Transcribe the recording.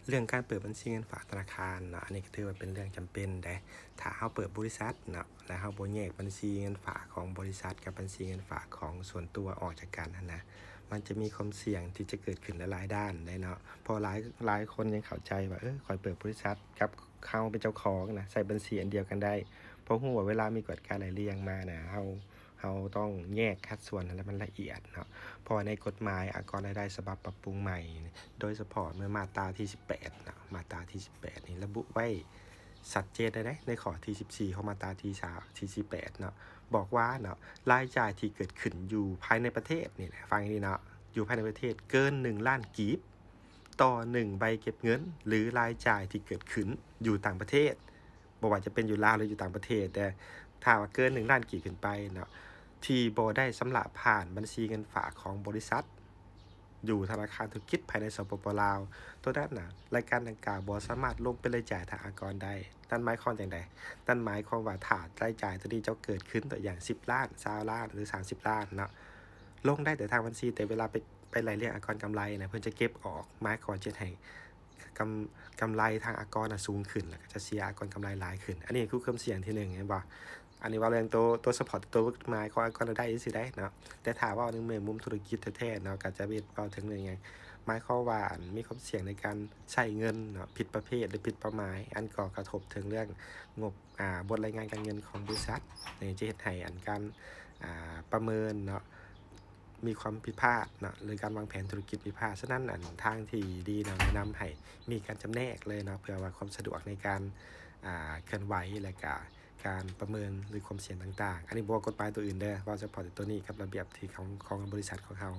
ເລື່ອງການເປີດບັນຊີເງິນຝາກທະນາຄານເນາະ ອັນນີ້ກໍຖືວ່າເປັນເລື່ອງຈຳເປັນເດ້. ຖ້າເຮົາເປີດບໍລິສັດເນາະ ແລ້ວເຮົາບໍ່ແຍກບັນຊີເງິນຝາກຂອງບໍລິສັດກັບບັນຊີເງິນຝາກຂອງສ່ວນຕົວອອກຈາກກັນຫັ້ນນະ, ມັນຈະມີຄວາມສ່ຽງທີ່ຈະເກີດຂຶ້ນຫຼາຍໆດ້ານໄດ໋ເນາະ. ເພາະຫຼາຍ ຫຼາຍຄົນຍັງເຂົ້າໃຈວ່າ ເອີ ຂ້ອຍເປີດບໍລິສັດກັບເຮົາເປັນເຈົ້າຂອງນະ ໃຊ້ບັນຊີອັນດຽວກັນໄດ້. ເພາະຮູ້ວ່າເວລາມີກວດກາໄລ່ລຽງມານະ ເຮົາ ເຮົາຕ້ອງແຍກສັດສ່ວນໃຫ້ມັນລະອຽດເນາະ. ເພາະວ່າໃນກົດໝາຍອາກອນລາຍໄດ້ສະບັບປັບປຸງໃໝ່ ໂດຍສະເພາະເມື່ອມາດຕາທີສິບແປດເນາະ, ມາດຕາທີສິບແປດນີ້ລະບຸໄວ້ຊັດເຈນເລີຍເດ້ ໃນຂໍ້ທີສິບສີ່ຂອງມາດຕາທີສາມ ທີສິບແປດເນາະ, ບອກວ່າເນາະ ລາຍຈ່າຍທີ່ເກີດຂຶ້ນຢູ່ພາຍໃນປະເທດນີ້ນະ ຟັງດີເນາະ, ຢູ່ພາຍໃນປະເທດເກີນໜຶ່ງລ້ານກີບຕໍ່ໜຶ່ງໃບເກັບເງິນ ຫຼື ລາຍຈ່າຍທີ່ເກີດຂຶ້ນຢູ່ຕ່າງປະເທດ ບໍ່ວ່າຈະເປັນຢູ່ລາວ ຫຼື ຢູ່ຕ່າງປະເທດເດ້, ຖ້າວ່າເກີນໜຶ່ງລ້ານກີບຂຶ້ນໄປເນາະ ທີ່ບໍ່ໄດ້ຊຳລະຜ່ານບັນຊີເງິນຝາກຂອງບໍລິສັດ ຢູ່ທະນາຄານທຸລະກິດພາຍໃນ ສປປ ລາວ ໂຕນັ້ນນະ ລາຍການດັ່ງກ່າວບໍ່ສາມາດລົງເປັນລາຍຈ່າຍທາງອາກອນໄດ້. ນັ້ນໝາຍຄວາມຈັ່ງໃດ? ນັ້ນໝາຍຄວາມວ່າ ຖ້າລາຍຈ່າຍໂຕນີ້ເຈົ້າເກີດຂຶ້ນ ຕົວຢ່າງສິບລ້ານ ຊາວລ້ານ ຫຼື ສາມສິບລ້ານເນາະ, ລົງໄດ້ແຕ່ທາງບັນຊີ ແຕ່ເວລາໄປ ໄປໄລ່ລຽງອາກອນກຳໄລນະ ເພິ່ນຈະເກັບອອກ, ໝາຍຄວາມວ່າຈະເຮັດໃຫ້ ກຳ ກຳໄລທາງອາກອນນະສູງຂຶ້ນ ແລ້ວກໍຈະເສຍອາກອນກຳໄລຫຼາຍຂຶ້ນ. ອັນນີ້ຄືຄວາມສ່ຽງທີໜຶ່ງ ເຫັນບໍ່? ອັນນີ້ເວົ້າເລື່ອງໂຕ ໂຕສະເພາະໂຕກົດໝາຍຂອງອາກອນລາຍໄດ້ຊື່ໆໄດ໋ເນາະ, ແຕ່ຖ້າເວົ້າໃນແງ່ມຸມທຸລະກິດແທ້ໆເນາະ ກໍຈະເປັນເວົ້າເຖິງເລື່ອງຫຍັງ? ໝາຍຄວາມວ່າ ອັນ ມີຄວາມສ່ຽງໃນການໃຊ້ເງິນເນາະ ຜິດປະເພດ ຫຼື ຜິດເປົ້າໝາຍ, ອັນກໍກະທົບເຖິງເລື່ອງງົບ ອ່າ ບົດລາຍງານການເງິນຂອງບໍລິສັດ. ນີ້ຈະເຮັດໃຫ້ ອັນ ການ ອ່າ ປະເມີນເນາະ ມີຄວາມຜິດພາດເນາະ ຫຼື ການວາງແຜນທຸລະກິດຜິດພາດ. ສະນັ້ນ ອັນ ທາງທີ່ດີເນາະ ແນະນຳໃຫ້ມີການຈຳແນກເລີຍເນາະ ເພື່ອວ່າຄວາມສະດວກໃນການ ອ່າ ເຄື່ອນໄຫວ ແລະກະການປະເມີນ ຫຼື ຄວາມສ່ຽງຕ່າງໆ. ອັນນີ້ບໍ່ວ່າກົດໝາຍຕົວອື່ນເດີ ເວົ້າສະເພາະແຕ່ຕົວນີ້ກັບລະບຽບທີ່ຂອງ ຂອງບໍລິສັດຂອງເຮົາ.